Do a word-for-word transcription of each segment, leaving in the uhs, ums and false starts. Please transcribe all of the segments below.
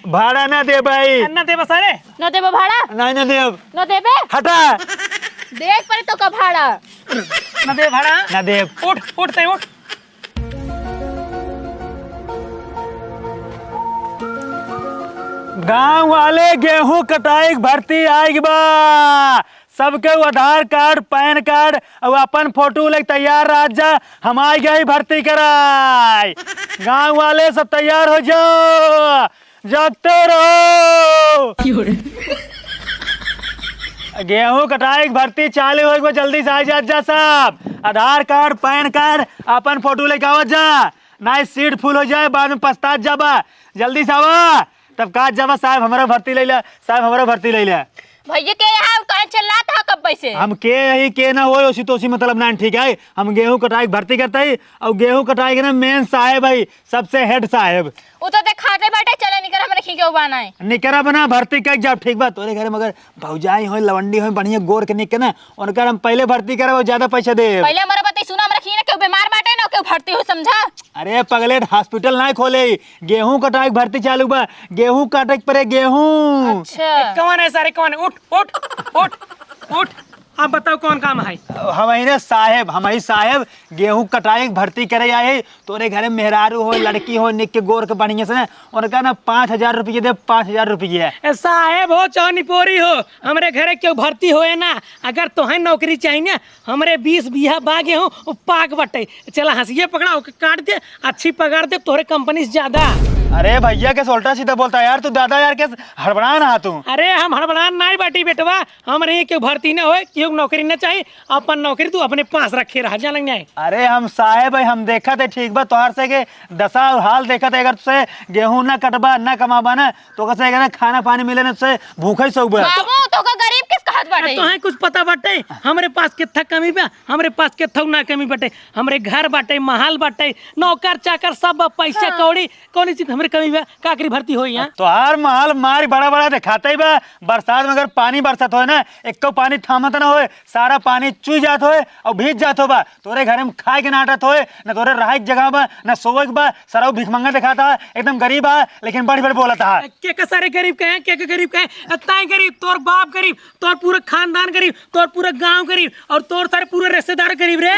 भाड़ा ना देबइ। ना देबा सारे? ना देबा भाड़ा? नहीं, ना देब। ना देबे? हटा। देख परे तो का भाड़ा। ना देबे भाड़ा? ना देब। उठ, उठ ते उठ। गाँव वाले, गेहूं कटाई के भर्ती आइग बा। सबके आधार कार्ड, पैन कार्ड अउ अपन फोटो लेके तैयार रह जा, हम आइ गए भर्ती कराए। गाँव वाले सब तैयार हो जाओ, जागते रहो। गेहूं कटाई के भर्ती चालू होइ गो, जल्दी से आ जा, जा सब। आधार कार्ड, पैन कार्ड, अपन फोटो लेके आवत जा, नाहीं सीट फुल हो जाए, बाद में पछतात जाबा। जल्दी से आवा। तब का जाबा, "साहब, हमरो भर्ती ले ले, साहब, हमरो भर्ती ले ले।" भैया के यहाँ काहे चिल्लात ह कब से? हम के यही के ना होए, ओसी तोसी मतलब ना, ठीक है? हम गेहूं कटाई के भर्ती करते ही, और गेहूं कटाई के ना मेन साहेब है, सबसे हेड साहेब। उ तो देखाते बाटे, चले निकर, हमरे खींचे उबा नाई। निकरा बना, भर्ती कर जाब, ठीक बा? तोरे घरे मगर भौजाई होई, लवंडी होई, बढ़िया गोर के निक के ना, उनकर हम पहले भर्ती करब, ज्यादा पैसा देब। पहले हमरा बताई, सुना, हमरा खींचे ना केहू बीमार बाटे ना केहू भर्ती हो, समझा? अरे पगलेट, हॉस्पिटल नाई खोले, गेहूं कटाई के भर्ती चालू बा, गेहूं काटे के परे, गेहूं। अच्छा। ए, कौन है सारे, कौन है? उठ, उठ, उठ, उठ। अब बताओ कौन काम है? हम ही ने साहेब, हम ही साहेब, गेहूं कटाई के भर्ती करे आए। तोरे घरे मेहरारू हो, लड़की हो, निक के गोर के बढ़िया से ना, उनका ना पाँच हजार रुपये दे, पाँच हजार रुपये। ए, साहेब हो, चौनिपोरी हो, हमरे घरे केहू भर्ती होए ना, अगर तोहे नौकरी चाहिए ना, हमरे बीस बीघा बा गेहूं, वो पाक बटे। चला हंसिए पकड़ा, ओके काट दे, अच्छी पगार दे, तोहरे कंपनी से ज्यादा। अरे भैया के उल्टा सीधा बोलता यार, तू दादा यार के हड़बड़ान हा तू। अरे हम हड़बड़ान नाई बाटी बेटवा, हमरे केहू भर्ती ना होए, केहू नौकरी ना चाही, अपन नौकरी तू अपने पास रखे रहा, जा लग जाए। अरे हम साहेब है, हम देखत है ठीक बा, तोहार से के दशा और हाल देखत है, अगर तुसे गेहूं ना कटबा, ना कमाबा ना, तो कैसे कहना खाना पानी मिले ना, से भूखे ही सोबे। बाबू, तो का गरीब किस कहत बाटे? तोहे कुछ पता बाटे? हमरे पास कितना कमी बा, हमरे पास कितना ना कमी बाटे। हमरे घर बाटे, महल बाटे, नौकर चाकर सब बा, पैसा हाँ। कौड़ी, कौन चीज हमरे कमी बा? का करी भर्ती होई यहाँ? तोहार महल मारी बड़ा बड़ा दिखाते ही बा। बरसात में अगर पानी बरसत होए ना, एको पानी थामत ना होए, सारा पानी चुई जात होए और भीज जात हो बा। तोरे घरे में खाए के ना आटत होए, ना तोरे रहे के जगह बा, ना सोवे के बा, सरऊ भिखमंगा देखाता है, एकदम गरीब है, लेकिन बड़ी बड़ी बोलत है। के के सारे गरीब कहे, के के गरीब कहे, ताई गरीब, तोर बाप गरीब, तोर पूरा खानदान गरीब, तोर पूरा गांव गरीब, और तोर सारे पूरे रिश्तेदार गरीब रे।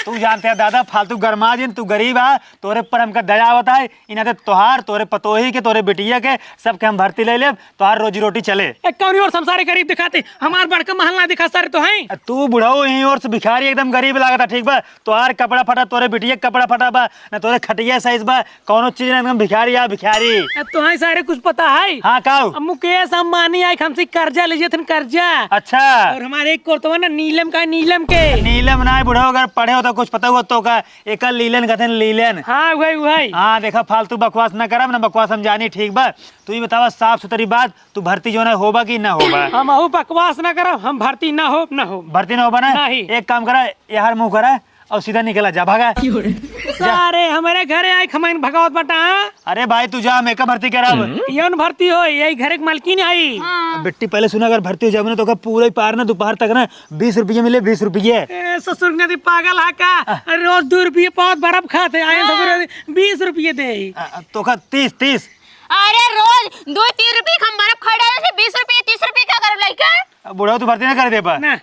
तू जानते है दादा, फालतू गरमा जिन, तू गरीब है, तोरे पर हमका दया आवत है, इना ते तोहार, तोरे पतोही के, तोरे बिटिया के, सबके हम भर्ती ले लेब, तोहार रोजी रोटी चले। ए, कौनी ओर से हम सारे गरीब दिखाते, हमार बड़का महल ना दिखा सारे तो हैं। आ, तू बुढ़ऊ यहीं ओर से भिखारी एकदम गरीब लागता, ठीक बा? तोहार कपड़ा फटा, तोरे बिटिया के कपड़ा फटा बा, ना तोरे खटिया साइज बा, कौनो चीज ना, एकदम भिखारी आ भिखारी। ए, तोहे सारे कुछ पता है? हाँ, काऊ? अब मुकेश अंबानी आए हमसे कर्जा ले जेथन कर्जा। अच्छा। और हमारे एक कोर्तवा ना नीलम का है, नीलम के। नीलम ना है बुढ़ऊ, अगर पढ़े हो तो कुछ पता हुआ तो का, एका लीलन कहते हैं, लीलन। हाँ, वही, वही। हाँ, देखा, फालतू बकवास ना करब ना, बकवास हम जानी, ठीक बा? तू ही बतावा साफ सुथरी बात, तू भर्ती जो ना होबा कि ना होबा? हम अहू बकवास ना करब, हम भर्ती ना होब, ना होब। भर्ती ना होबा ना? नहीं। एक काम करा, यार मुंह करा और सीधा निकला जा, भागा। जा। सारे हमारे घरे आए खमाइन भगावत बटा, हाँ? अरे भाई, तू जा, हम एका भर्ती करब। यौन भर्ती हो, यही घरे के मालकिन आई। हाँ। अब बिट्टी, पहले सुना, अगर भर्ती हो जाबे ना, तो का पूरा ही पार ना, दोपहर तक ना, बीस रुपये मिले, बीस रुपये। ए, ससुर के नाती पागल है का? आ। अरे, रोज दो रुपये पावत बर्फ खात है, आए हाँ। ससुर के नाती बीस रुपये दे। आ, आ, तो का तीस, तीस। अरे, रोज दो तीन रुपये हम बर्फ खा डाले थे, बीस रुपये, तीस रुपये क्या करब लइका? अब बुढ़ऊ तू भर्ती ना कर दे पा। ना।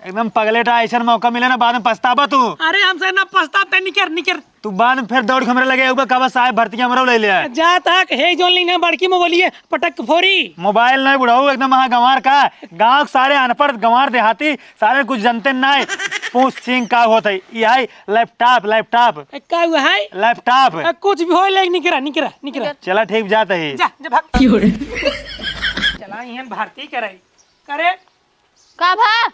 एकदम पगलेटा, ऐसन मौका मिले ना, बाद में पछताबा तू। अरे, हमसे ना पछताब, तै निकर, निकर। तू बाद में फिर दौड़ के हमरे लगे आउबा, कहबा, "साहब, भर्ती हमरो ले ले।" जा तक हे जोन लीना बड़की में बोलिए, पटक फोरी। मोबाइल नहीं बुढ़ऊ, एकदम हाँ गंवार का, गाँव के सारे अनपढ़ गंवार देहाती, सारे कुछ जानते नहीं। पूछ सिंह का होत है, ये है लैपटॉप, लैपटॉप। ए, का हुआ है? लैपटॉप। ए, कुछ भी हो ले, निकरा, निकरा, निकरा। चला ठीक, जात है। जा, जा भाग। चला, इहन भर्ती करे। करे। का भा?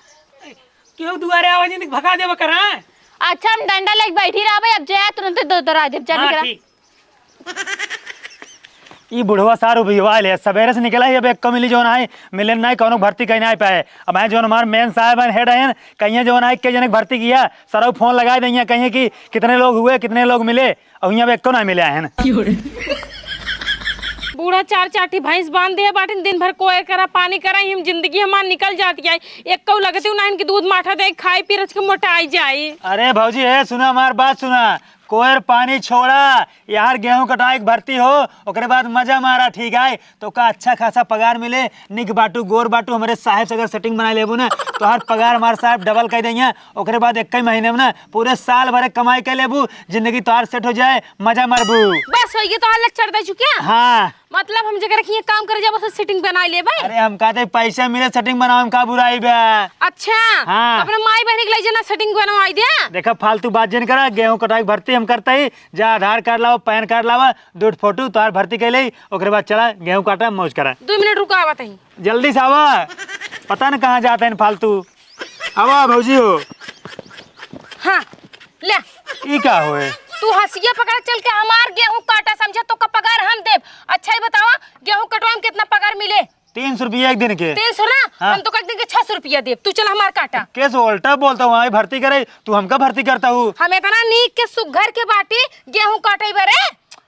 केहू दुआरे आवे जिन भगा देबे करा। अच्छा, हम डंडा लेके बैठी रहबे, अब जाए तुरंत दो दो रात जब जाने हाँ, करा। ठीक। ई बुढ़वा सारू भी आइल है, सबेरे से निकला है, अब एक को मिली जौन आए, मिले नहीं, कौनो भर्ती कहीं नहीं पाए। अब आए जौन हमार मेन साहब हैं, हेड हैं, कहिए जौन आए, के जने भर्ती किया, सरऊ फोन लगाए देंगे, कहिए कि कितने लोग हुए, कितने लोग मिले, अउर हियाँ पे एक्को ना मिले हैं। बूढ़ा चार चार ठी भैंस बांध दिए बाटिन, दिन भर कोयर करा, पानी करा, इही में जिंदगी हमार निकल जाती है। एक्को लगती उन्हें इनके दूध माठा दे, खाई पी रच के मोटाई जाई। अरे भौजी, ए, सुना हमार बात सुना, कोयर पानी छोड़ा, यार गेहूं कटाई के भर्ती हो, ओकरे बाद मजा मारा, ठीक है? तोका अच्छा खासा पगार मिले, निक बाटू, गोर बाटू, हमरे साहेब से अगर setting बनाइ लेबू ना, तोहार पगार हमार साहेब double कइ देइहैं। ओकरे बाद एक्कै महीने में ना पूरे साल भर के कमाई कइ लेबू, जिंदगी तोहार set हो जाए, मजा मारबू। बस होइ गया, तोहार lecture दइ चुकिया? हाँ। मतलब हम जेकरा किहाँ काम करे जाबो, से setting बनाइ लेबे? अरे हम कहते पैसा मिले, setting बनावे में का बुराई बा? अच्छा, हाँ। तो अपने माई बहिनी के लइ जाना, setting बनवाइ दे। देखा, फालतू बात जिन करा, गेहूं कटाई के भर्ती हम करते ही, जा आधार कार्ड लावा, पैन कार्ड लावा, दो ठो फोटो, तोहार भर्ती कइ लेई, ओकरे बाद चला गेहूं काटा, मौज करा। दो मिनट रुका, आवत ही। जल्दी से आवा, पता न कहाँ जात हैं फालतू। आवा भौजी हो। हाँ, ले। ई का होए? तू हंसिया पकड़ चल के हमार गेहूं काटा, समझा? तोका पगार हम देब। अच्छा ही बतावा, गेहूं कटवा में कितना पगार मिले? तीन सौ रुपया एक दिन के। तीन सौ ना? हाँ। हम तोका एक दिन के छह सौ रुपया देब। तू चल हमार काटा। कैसे उल्टा बोलता हूँ, आई भर्ती करे, तू हमका भर्ती करता हूँ? हम इतना नीक के सुघर के बाटी गेहूं काटे बरे।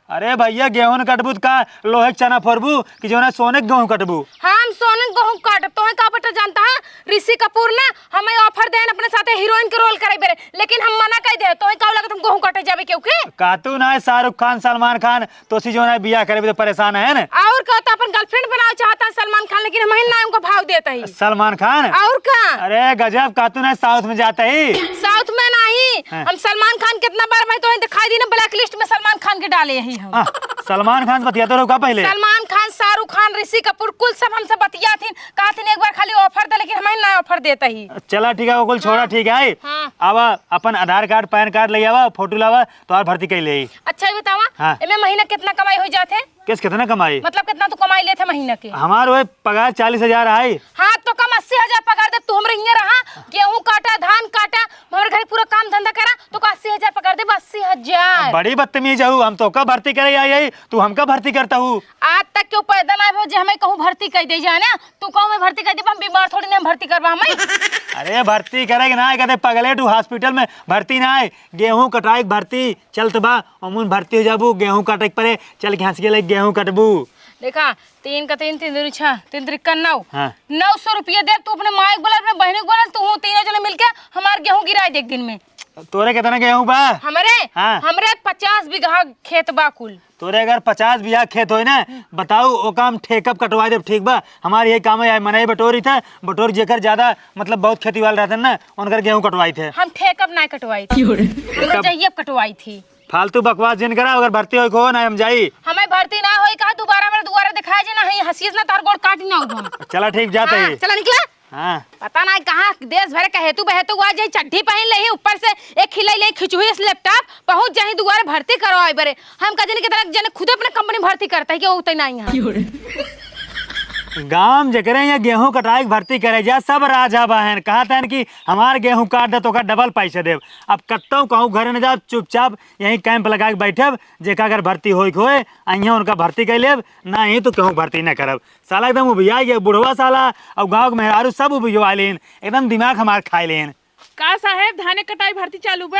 अरे भैया, गेहूं न कटबू त का लोहे के चना फोरबू कि जौन है सोने के गेहूं कटबू? हम सोने के गेहूं काटब, तोहे का पता जानता है? ऋषि कपूर ना हमें offer देन अपने साथे हीरोइन के role करे बेरे, लेकिन हम मना कइ दे। तोहे का लगत हम गेहूं काटे जाबे केहू के? कातू ना है शाहरुख खान, सलमान खान, तो सी जौन है बियाह करे तो परेशान है ना? और का तो अपन girlfriend बनावे चाहता है सलमान खान, लेकिन हम ही ना उनको भाव देता ही। सलमान खान? और का? अरे गजब, कातू ना है South में जाता ही। South में नहीं, हाँ। हम सलमान खान कितना बार भाई तोहे दिखाई दी ना, blacklist में सलमान खान के डाले ही हम। हाँ, सलमान खान से बतियाते रहो का पहले? सलमान खान, शाहरुख खान, ऋषि कपूर, कुल सब हमसे बतियाथिन, कहथिन एक बार खाली offer दे, लेकिन हमें ना offer देता ही। चला ठीक है, वो कुल छोड़ा, हाँ। ठीक है। हाँ। आवा, अपन आधार कार्ड, पैन कार्ड लइ आवा, फोटो लावा, तोहार भर्ती कइ लेई। अच्छा, ये बतावा, हाँ। एमे महीना कितना कमाई होइ जात है? कैसे, कितना कमाई? मतलब, कितना तू कमाई लेत है महीना के? हमार वही पगार चालीस हजार है। हाँ, तो कम अस्सी हजार पगार दे, तू हमरे हियाँ रहा, गेहूं काटा, धान काटा, हमरे घर पूरा काम धंधा करा, तोका अस्सी हजार पगार देब, अस्सी हजार। बड़ी बदतमीज हऊ, हम तोका भर्ती करे आई, आई, तू हमका भर्ती करता हूँ। आज तक केहू पैदा ना हो जे हमें कहूँ भर्ती कइ दे जाए ना, तू कहूँ में भर्ती कइ देबा, हम बीमार थोड़ी ना हम भर्ती करबा हमें। अरे भर्ती करे के ना है, कहते पगले तू hospital में भर्ती ना है, गेहूं कटाई के भर्ती चलत बा, ओमुन भर्ती हो जाबू, गेहूं काटे के परे, चल के हंस के ले गेहूं कटबू। देखा, तीन का तीन, तीन दूनी छह, तीन तिरिका नौ। हाँ। नौ सौ रुपया दे, तू अपने माई के बोला, अपने बहिनी के बोला, तू हूँ तीनों जने मिलके हमार गेहूं गिराइ दे एक दिन में। तोरे कितना गेहूं बा? हमरे? हाँ। हमरे पचास बीघा खेत बा कुल। तोरे अगर पचास बीघा खेत होई ना, हम्म। बताऊ, ओका हम ठेका पे कटवाइ देब, ठीक बा? हमार यही काम है, मनई बटोरी था, बटोर जेकर ज्यादा, मतलब, बहुत खेती वाला रहते ना, उनकर गेहूं कटवाई थे। हम ठेका पे ना कटवाई थी। क्यों रे? हम रजइया पे कटवाई थी। फालतू बकवास जिन करा, अगर भर्ती होई को ना हम जाई। हमें भर्ती ना होई कहा, दोबारा हमारे दुआरे दिखाए जे ना, हंसियस ना तार गोड़ काट ना उठो। चला ठीक, जाते हाँ, ही। चला निकला। हाँ। पता ना कहाँ देश भर के हेतु बहेतु हुआ, जे चड्ढी पहन ले ही, ऊपर से एक खिलाई ले खिचुही से laptop, पहुँच जाही दुआरे भर्ती करो आए बरे। हम का जने कितना जने खुद अपने कंपनी भर्ती करता है कि वो उतना ही है। गांव जेकरे यहाँ गेहूं कटाई के भर्ती करे जा, सब राजा बहन कहत हैं कि हमार गेहूं काट दे तो ओकर double पैसे देब। अब कत्तौ कहूँ घर न जाब, चुपचाप यहीं camp लगा के बैठब, जेका अगर भर्ती होई के होए, अइहें उनका भर्ती कर लेब, ना ही तो कहूँ भर्ती न करब। साला एकदम उबिया गया बुढ़वा साला, और गाँव के मेहरारू सब उबिया लेन, एकदम दिमाग हमार खाए लेन। का साहेब, धाने कटाई भर्ती चालू बा?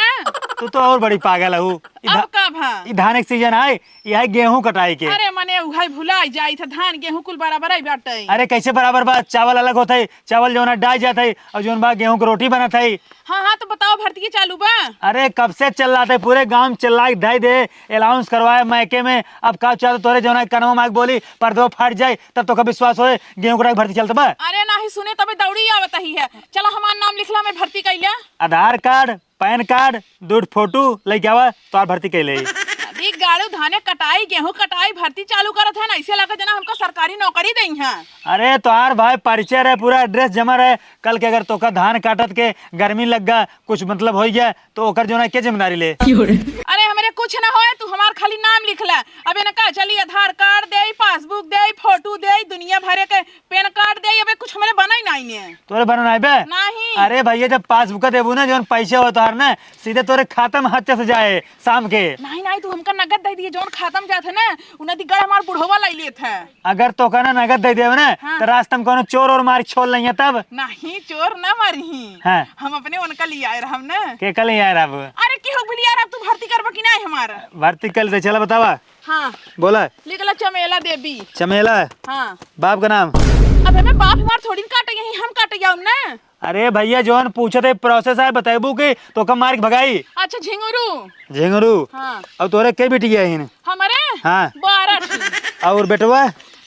तू तो और बड़ी पागल हऊ। ई अब धा-, का भा? ई धान के season आए, ई है गेहूं कटाई के। अरे मने उहै भुलाई जाई था, धान गेहूं कुल बराबर ही बाटे। अरे कैसे बराबर बा? चावल अलग होत है, चावल जौन है डाई जात है, और जौन बा गेहूं के रोटी बनत है। हाँ, हाँ, तो बताओ भर्ती की चालू बा? अरे कब से चिल्लात है, पूरे गांव में चिल्ला के धई दे, announce करवाए मायके में। अब का चाहत तोरे जौन है कनवा माइक बोली, पर्दो फाट जाए, तब तोका विश्वास होए गेहूं कटाई भर्ती चलत बा। अरे नाही सुने तबे दौड़ी आवत ही है। चला हमार नाम लिखला, मैं भर्ती कैला। आधार कार्ड, पैन कार्ड, दो ठो फोटो लेके आवा, तोहार भर्ती कैले ही। अभी गाड़ू धाने कटाई, गेहूं कटाई, भर्ती चालू करत है ना, ऐसे लगा जना हमका सरकारी नौकरी देई है। अरे तोहार भाई परिचय रहे, पूरा address जमा रहे, कल के अगर तोका धान काटत के गर्मी लग गा, कुछ मतलब हो गया, तो ओकर जो ना के जिम्मेदारी ले? अरे हमरे कुछ ना होए, तू हमार खाली नाम लिख ले। अब इनका चली आधार कार्ड दे, पासबुक दे, फोटो दे, दुनिया भरे के पैन कार्ड दे, अबे कुछ हमरे बनई नाही ने। तोरे बनई नाही बे? नाही। अरे भैया, जब पासबुक देबू ना, जौन पैसे हो तोहार ना, सीधे तोरे खाता में हाथ से जाए शाम के। नाही, नाही, तू हमका नगद दे दिए, जौन खाता में जात है ना, उ नदी गढ़ हमार बुढ़वा लाई लेत है। अगर तोका ना नगद दे देबे ना, हाँ। तो रास्ता में कोनो चोर और मार छोड़ लइहे तब। नाही, चोर ना मारिही। हाँ। हम अपने उनका लियाए रहब ना। के का लियाए रहब? अरे, केहू भी लियाए रहब, तू भर्ती करबा कि नाही हमार? भर्ती कर दे, चला बतावा। हाँ। बोला। लिखला चमेला देवी। चमेला? हाँ। बाप का नाम? अब हमें बाप हमार थोड़ी न काटे, यही हम काटे जाऊँ ना। अरे भइया, जौन पूछत है process है, बतइबू कि तोका मार के भगाई? अच्छा, झिंगुरू। झिंगुरू? हाँ। अब तोरे के बिटिया हिन? हमरे? हाँ। बारह ठी। अउर बेटवा?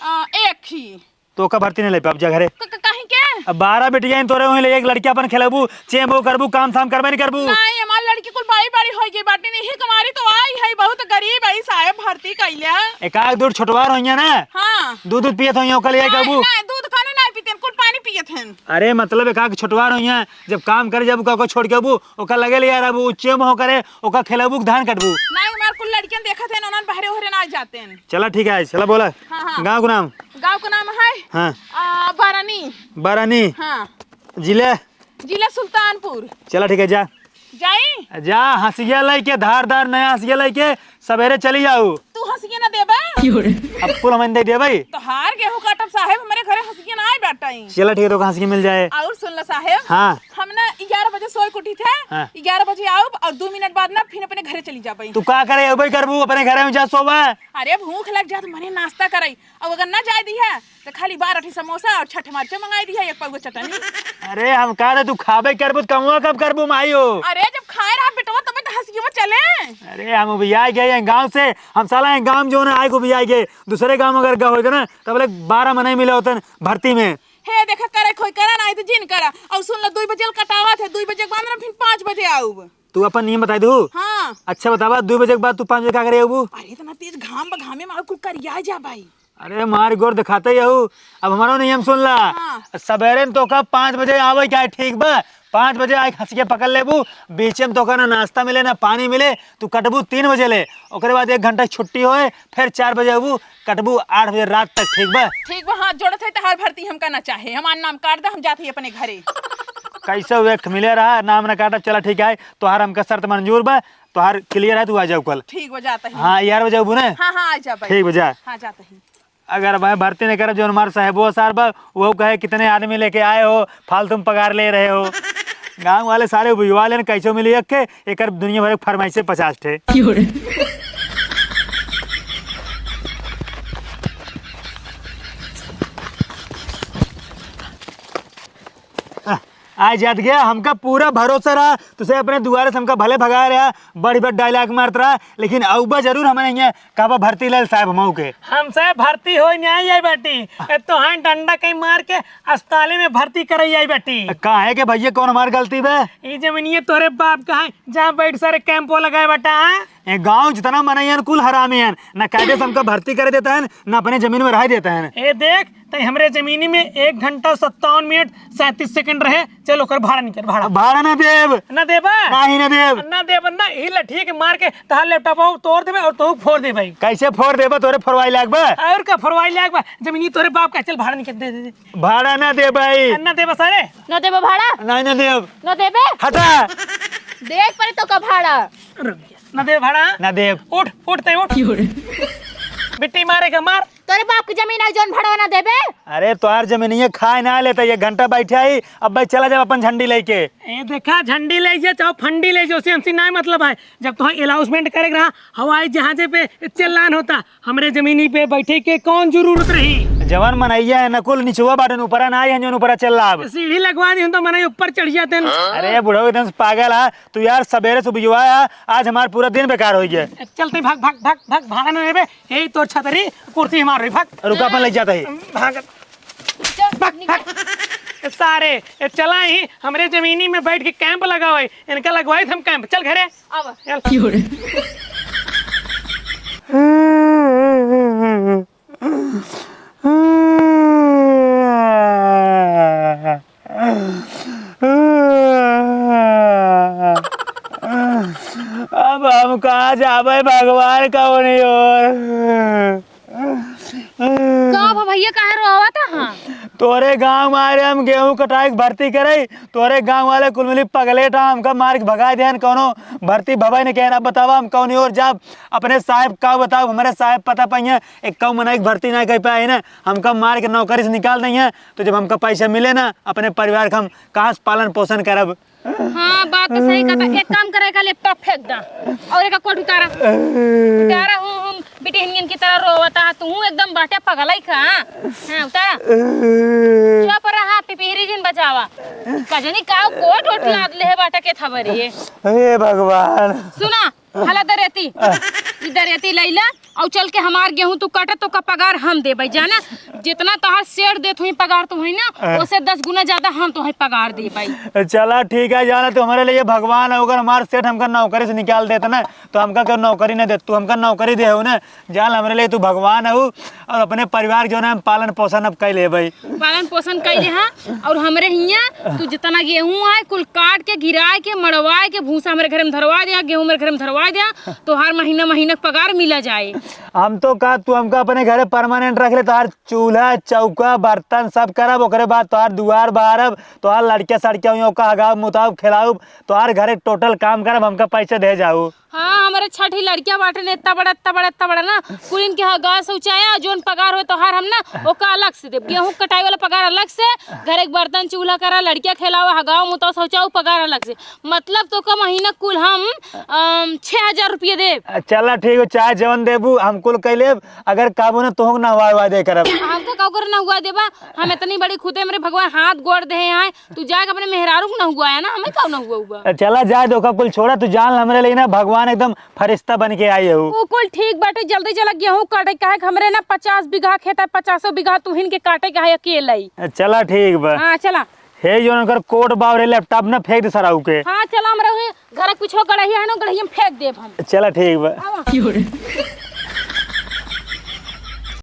आ, एक ही। तोका भर्ती नहीं लइ पाब, जा घरे। क-, क-, काहे के? अब बारह बिटिया हिन तोरे, वहीं ले एक लड़की अपन खेलबू, चें बो करबू, काम धाम करबे नहीं करबू। नहीं, हमार लड़की कुल बड़ी बड़ी होइ गई बाटी, नहीं कुमारी तो आई है, बहुत गरीब है साहेब, भर्ती कइले। एक आध दूध छोटवार होइया ना? हाँ। दूध दूध पियत होइया, ओकर लिए नहीं, कहबू? नहीं, दूध काने नहीं पीते, कुल पानी पियत हैं। अरे मतलब एक आध छोटवार होइया, जब काम करे जाबू, का को छोड़ के अबू, ओकर लगे ले यार, अब उ चें बो करे, ओकर खेलबू के धान कटबू। नहीं, हमार कुल लड़कियन देखत हैं, उन्हन बहरे ओहरे ना जाते हैं। चला ठीक है, चला बोला। हाँ, हाँ। गाँव के नाम? गाँव के नाम है, हाँ। आ, बारानी। बारानी? हाँ। जिले? जिला सुल्तानपुर। चला ठीक है, जा। जाई? जा, हंसिया लइके, धारदार नया हंसिया लइके, सबेरे चली जाऊ। तू हंसिया ना देबा? अब कुल हम दे देबे। तोहार गेहूं काटब साहेब, हमरे घरे हंसिया ना आए बाटाई। चला ठीक है, तोका हंसिया मिल जाए। अउर सुन ला साहेब, हाँ। हम ना ग्यारह बजे सोए के उठी थे, हाँ। ग्यारह बजे आउब अउर दो मिनट बाद ना फिर अपने घरे चली जाबे। तू का करे, अबे करबू, अपने घरे में जा सोबा। अरे भूख लग जात, मने नाश्ता करई, अब अगर ना जाए दी है, तो खाली बारह ठी समोसा अउर छठ मारचा मंगाई दी है, एक पउवा चटनी। अरे, हम कहा थे, तू खाबे करबू, तो कमवा कब करबू, माई हो? अरे, जब खाए रहा बेटवा, तबे तो हंसिया चले। अरे, हम उबिया गए हैं गाँव से, हम साला हैं गाँव जो ना आए को उबिया गए, दूसरे गाँव अगर गए होते ना, तब ले बारह मनई मिले होते हैं भर्ती में। हे, देखा, करे खोई करा, नहीं तो जिन करा। अउर सुन ला, दुई बजे कटावा थे, दुई बजे के बाद ना फिर पाँच बजे आउब। तू अपन नियम बताई दू। हाँ। अच्छा बतावा, दुई बजे के बाद तू पाँच बजे का करे आउबू? अरे, इतना तेज घाम बा, घामे में आउब कुल करिया जा भाई। अरे मार गोर दिखाते ही हऊ। अब हमारो नियम सुन ला। हाँ। सबेरे में तोका पाँच बजे आवे के है, ठीक बा? पाँच बजे आए हंसिया पकड़ लेबू, बीचे में तोका ना नाश्ता मिले ना पानी मिले, तू कटबू तीन बजे ले, ओकरे बाद एक घंटा छुट्टी होए, फिर चार बजे अबू, कटबू आठ बजे रात तक, ठीक बा? ठीक बा, हाथ जोड़त है, तहार भर्ती हमका ना चाहे, हमार नाम काट दे, हम जात ही अपने घरे। कैसे हुए मिले रहा, नाम ना काटब, चला ठीक है, तोहार हमका शर्त मंजूर बा, तोहार clear है, तू आ जाओ कल। ठीक बा, जात ही। हाँ, ग्यारह बजे अबू ना? हाँ, हाँ, आ जा भाई। ठीक बा, जा। हाँ, जात ही। अगर मैं भर्ती नहीं करब, जौन हमार साहेबो सार बा, वो कहे, "कितने आदमी लेके आए हो, फालतू में पगार ले रहे हो।" गाँव वाले सारे उबियवा लेन, कैसे मिली एक के, एकर दुनिया भर के फरमाइशे पचास ठे। आ, आ जात गया, हमका पूरा भरोसा रहा, तुसे अपने दुआरे से हमका भले भगाए रहा, बड़ी बड़ dialogue मारत रहा, लेकिन अउबा जरूर हमारे यहाँ कहबा भर्ती लेल साहेब हमहू के। हमसे भर्ती होई नाहीं आई बाटी। ए, तोहार डंडा कहीं मार के अस्पताले में भर्ती करई आई बाटी। काहे के भइया, कौन हमार गलती बे? ई जमीनिये तोरे बाप का है, जहाँ बैठ सारे कैंपो लगाए बाटा, हाँ? ए गाँव जितना मनई हन, कुल हरामी हन। ना कायदे से हमका भर्ती करे देता है, ना अपने जमीन में रहे देता है। ए देख, तई हमरे जमीनी में एक घंटा सत्तावन मिनट सैंतीस सेकंड रहे, चल ओकर भाड़ा निकल, भाड़ा। अब भाड़ा ना देब। ना देबा? नाही ना देब। ना देब, ना, ही लठिए के मार के तहार laptop तोड़ देबे और तोहू फोड़ देबे। कैसे फोड़ देबे? तोरे फोड़वाई लाग बा? और का फोड़वाई लाग बा? जमीनी तोरे बाप का, चल भाड़ा निकल, दे, दे, दे। भाड़ा ना देबे। ना देबे सारे? ना देबे भाड़ा? नाही ना देब। ना देबे? हटा। देख पड़े तोका भाड़ा। रुक जा। ना देबे भाड़ा? ना देब। उठ, उठ तई उठ। बिट्टी मारे के मार। तोरे बाप की जमीन आई, जौन भड़वा ना देबे? अरे, तोहार जमीनिये खाए ना लेता, एक घंटा बैठे आई, अब भाई चला जाब अपन झंडी लेके। ए, देखा, झंडी ले जा, चाहे फंडी ले जा, उसे हमसे ना मतलब है। जब तोहार announcement करे के रहा, हवाई जहाजे पे चिल्लान होता, हमरे जमीनी पे बैठे के कौन जरूरत रही? जवन मनैया है, नकुल निचुआ बाटन, ऊपरा ना आई है, जौन ऊपरा चिल्लाब। सीढ़ी लगवा दी, हम तो मनई ऊपर चढ़ जाते हैं। अरे, बुढ़ऊ एकदम से पागल है, तू यार सबेरे से उबियवा है, आज हमार पूरा दिन बेकार होइ गया। चलते भाग, भाग, भाग, भाग, भाड़ा ना देबे। यही तोर छतरी, कुर्सी हमार रही, भाग। रुका, अपन ले जाता ही। भाग। चल, भाग, निकल। भाग। सारे, ए, चला ही, हमरे जमीनी में बैठ के कैंप लगावे। इनका लगवाई हम कैंप। चल घरे। आवा। चल। अब हम कहाँ जाबे भगवान, कौन ओर? का भा भैया, काहे रोवत हा? तोरे गाँव में आए रहे हम गेहूं कटाई के भर्ती करे, तोरे गाँव वाले कुल मिली पगलेट हा, हमका मार के भगाई देहन, कौनो भर्ती भवाई नहीं कहन। अब बतावा हम कौन ओर जाब? अपने साहेब का बताओ, हमारे साहेब पता पाइए, एक कौ मनई के भर्ती नहीं कर पाए ना, हमका मार के नौकरी से निकाल देइहैं। तो जब हमका पैसा मिले ना, अपने परिवार का हम कहाँ से पालन पोषण करब? हाँ, बात तो सही कहता। एक काम करे, का laptop फेंक दा और एक कोट उतारा। उतारा, हम, हम बिटिहनियन की तरह रोवता है, तू एकदम बाटे पगलाई का। हाँ, उतारा। चुप रहा, पिपिहरी जिन बचावा। का जनी का कोट ओट लाद ले है बाटे के थबरी है। हे भगवान। सुना, हला दरेती। ई दरेती लैला, और चल के हमार गेहूं तू काटे तो का पगार हम देबै, जाना? जितना तोहार सेठ देत हुई पगार तू हुई ना, हाँ। ओसे दस गुना ज्यादा हम तोहे पगार देबै। चला ठीक है, जाना तू हमरे लिए भगवान है, अगर हमार सेठ हमका नौकरी से निकाल देत ना, तो हमका क्यों नौकरी ना देत, तू हमका नौकरी दे हो ना, जान हमरे लिए तू भगवान हो, और अपने परिवार के जो ना हम पालन पोषण अब कर लेबै। पालन पोषण कर ले, हाँ, और हमरे हियाँ तू जितना गेहूं आए, कुल काट के, गिराए के, मड़वाए के, भूसा हमरे घर में धरवा दे, गेहूं हमरे घर में धरवा दे, तोहार महीना, महीना के पगार मिला जाए। हम तो का, तू हमका अपने घरे परमानेंट रख ले, तोहार चूल्हा, चौका, बर्तन सब करब, ओकरे बाद तोहार दुआर बहारब, तोहार लड़किया सड़किया हुई, ओका हगाउब, मुताउब, खेलाउब, तोहार घरे टोटल काम करब, हमका पैसा दे जाऊ। हाँ, हमरे छठी लड़किया बाटे ने, इतना बड़ा, इतना बड़ा, इतना बड़ा ना, कुलिन के हगाए शौचाए, जोन पगार होए तोहार हम ना, ओका अलग से देब। गेहूं कटाई वाला पगार अलग से, घरे के बर्तन चूल्हा करा, लड़किया खेलावा, हगाओ मुताओ शौचाओ पगार अलग से। मतलब तोका महीना कुल हम, अम, छह हजार रुपये देब। चला ठीक हो, चाहे जवन देबू हम कुल कह लेब, अगर काबू ना तोहक ना हुआ हुआ दे करब। हमका का करे ना हुआ देबा, हम इतनी बड़ी खुदे हमरे भगवान हाथ गोड़ दे हैं, तू जाके अपने मेहरारू को ना हुआ है ना, हमें का ना हुआ हुआ। चला जाए दो, का कुल छोड़ा, तू जान हमरे लिए ना भगवान एकदम फरिश्ता बन के आई हो। उ कुल ठीक बाटे, जल्दी चला गेहूं काटे, काहे कि हमरे ना पचास बीघा खेत है, पचासों बीघा तुहिन के काटे के है अकेले ही। चला ठीक बा। हाँ चला। हे जो उनकर कोट बा और लैपटॉप ना फेंक दे सराऊ के। हाँ चला, हमरा उहे घर के पीछे गड़हिया है ना, गड़हिया में फेंक देब हम। चला ठीक बा। आवा।